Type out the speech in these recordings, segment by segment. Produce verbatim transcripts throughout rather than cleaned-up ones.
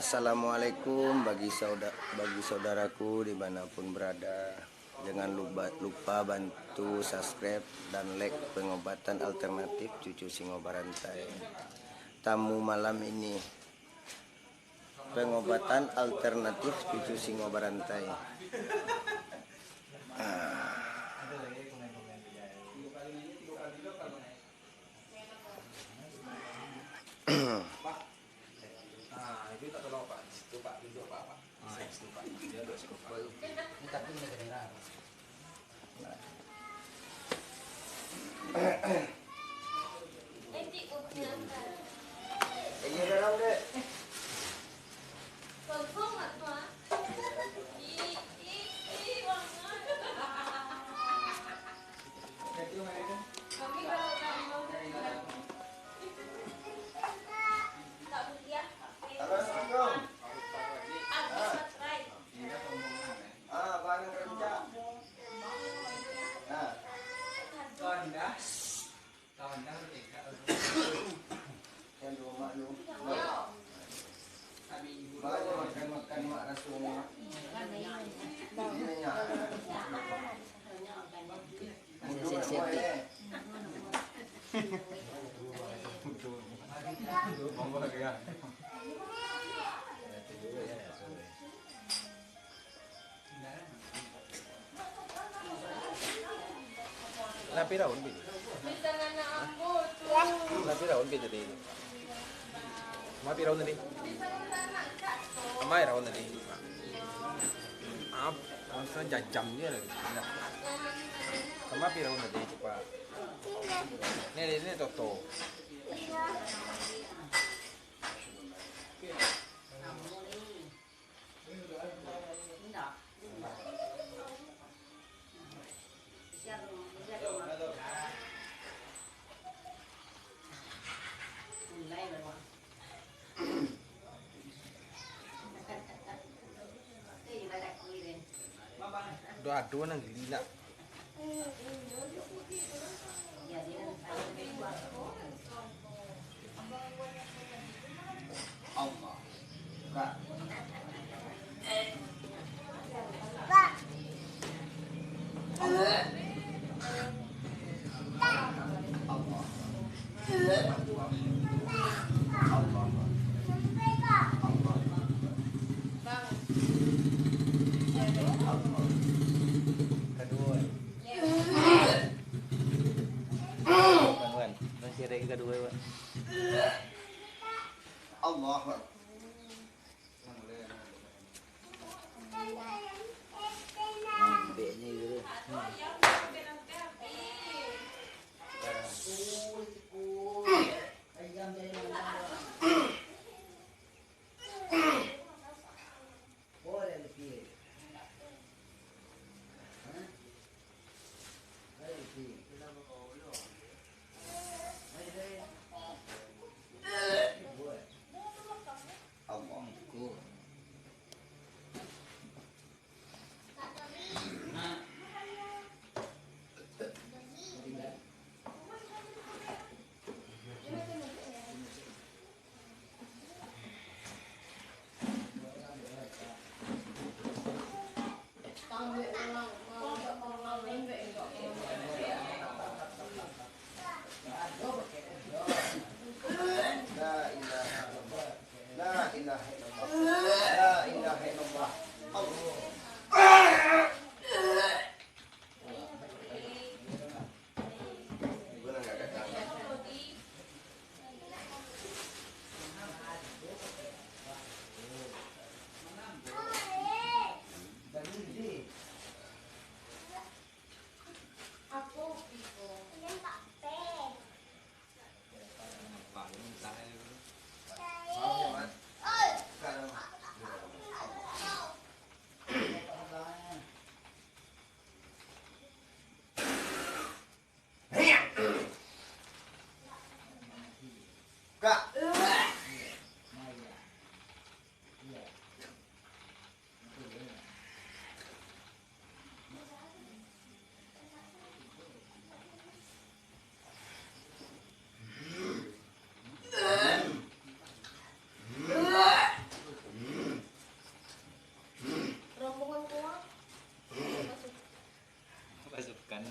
Assalamualaikum bagi sauda-, bagi saudaraku dimanapun berada. Jangan lupa, lupa bantu subscribe dan like pengobatan alternatif cucu singo barantai. Tamu malam ini, pengobatan alternatif cucu singo barantai. Ah. Lah piraun pi? Lah piraun pi tadi? Ma piraun tadi? Ma piraun tadi? Ap, rasa jajam je lagi. Sama piraun tadi, cepat. Ni, ni, ni, Toto. Ado, ado nan gili nak. Kaduo. Bangun. Masih ada yang kaduo, Pak. Allahu Akbar. Lambeknyo gitu. La ilaha illallah. La ilaha illallah. La ilaha illallah. Allah.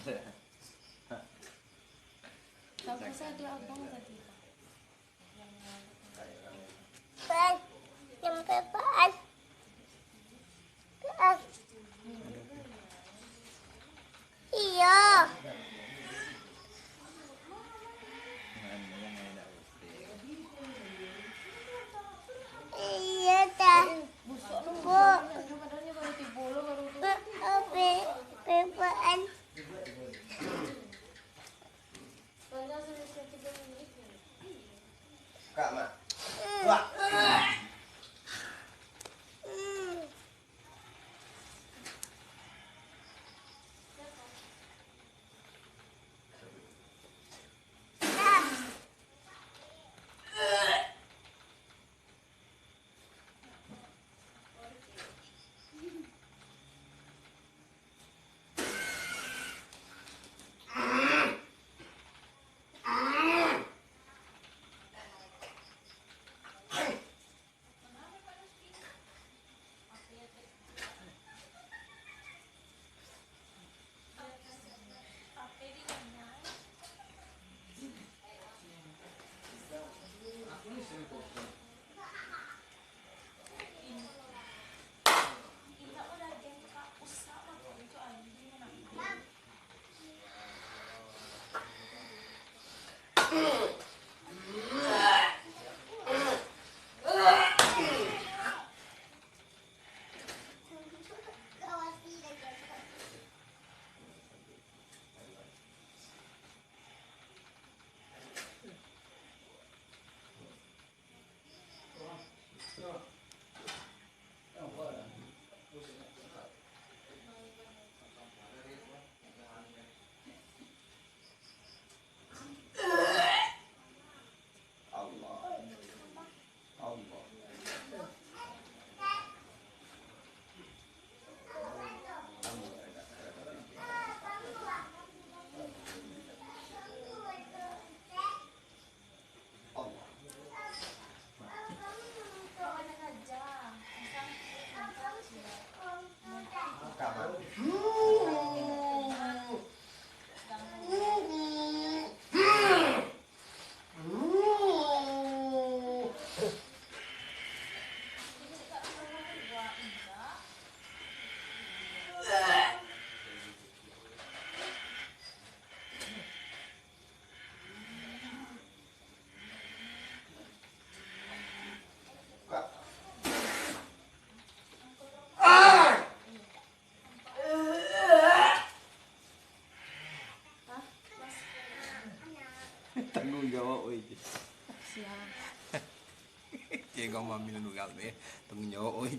Tapi saya ada abang tadi. Pan, sampai pan. Pan. Iyo. Iyo, dah. Bu. Pe-, pe-, pe-, pan. Kak, Mak. Wah. Allah. Allah. Tanggung jawab, oi. Siap. Cek kau mami nan ugal tu, eh. Tanggung jawab, oi.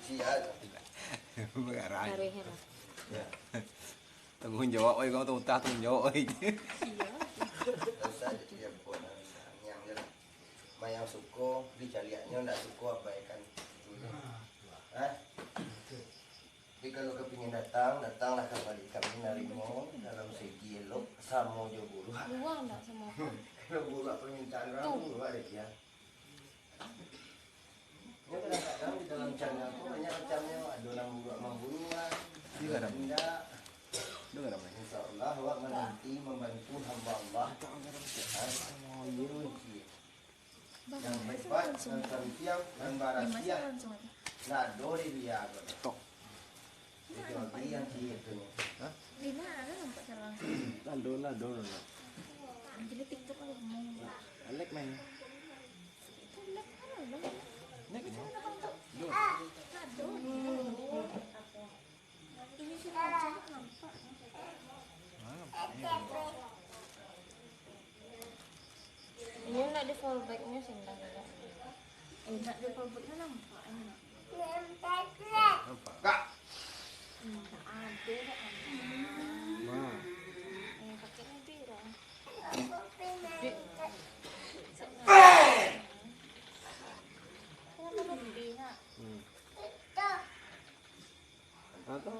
Siap. Bagarah. Gareh, ya, Mas. Ya. Tanggung jawab, oi, kau tu utah tanggung jawab, oi. Iya. Dosa jadi ampun, ngiang je lah. Mayang suko, dicaliaknyo ndak suko, abaikan. Hah? Jadi, kalau kepingin datang, datanglah ka balik kami, narimo dalam segi elok, samo jo buruak. Buruak ndak samo. Kalau buruak permintaan urang, buruak dek dia. Yo, kadang-kadang di dalam channel tu banyak macamnyo, ado nan buruak mamburuak, indak. Insyaallah, awak mananti mambantu hamba Allah. Nan hebat, nan cantiang, nan barasiah. Ndak ado di dia ko. Tok. Itu lagi yang kiri tu. Hah? Dina ada nampak sekarang. Ndak ado, ndak ado, ndak ado. Jadi TikTok lah mau. Alek main. Itu Alek kan ada. Alek ni. Duh. Ada. Ini sudah nampak. Ini nak di fallback-nya sih, enggak, enggak. Eh, nak di fallback-nya nampak, enak. Nampak. Enggak ada, enggak ada. Nah. Eh, pakai nanti dah. Dek. Kenapa lebih, nak? Hmm. Apa?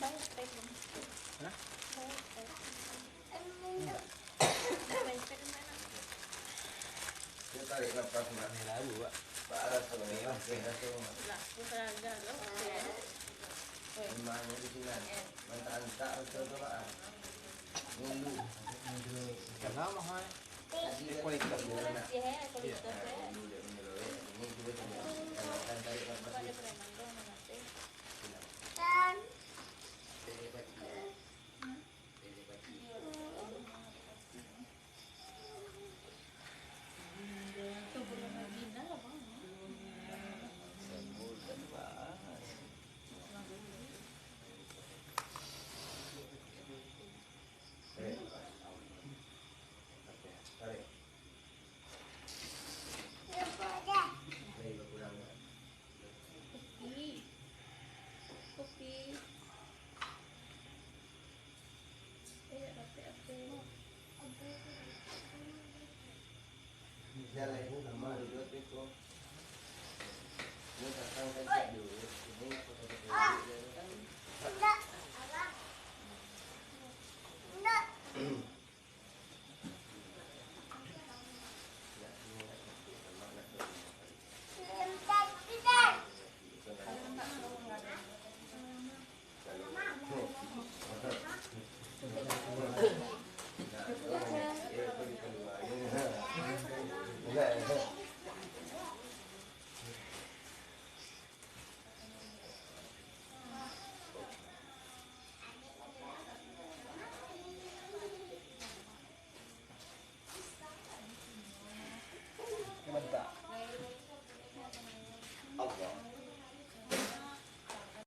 Hah? Dia tarik nafas, Mak. Ini lagu, Pak. Pak, rasa, Mak. Rasa, Mak. Lah, aku salah, oke. Memangnya di sini. Mantap-mantap, rasa tu, Pak. Ngunduh. Kenapa, hai? Tadi dia kualitas dulu, Nak. Iya. Ngunduh dia punya lorek. Ini juga sama. Makan tarik nafas. Kopi. Kopi. Eh, rapek aku. Jalan ini sama duduk tu. Ini datang kan dulu.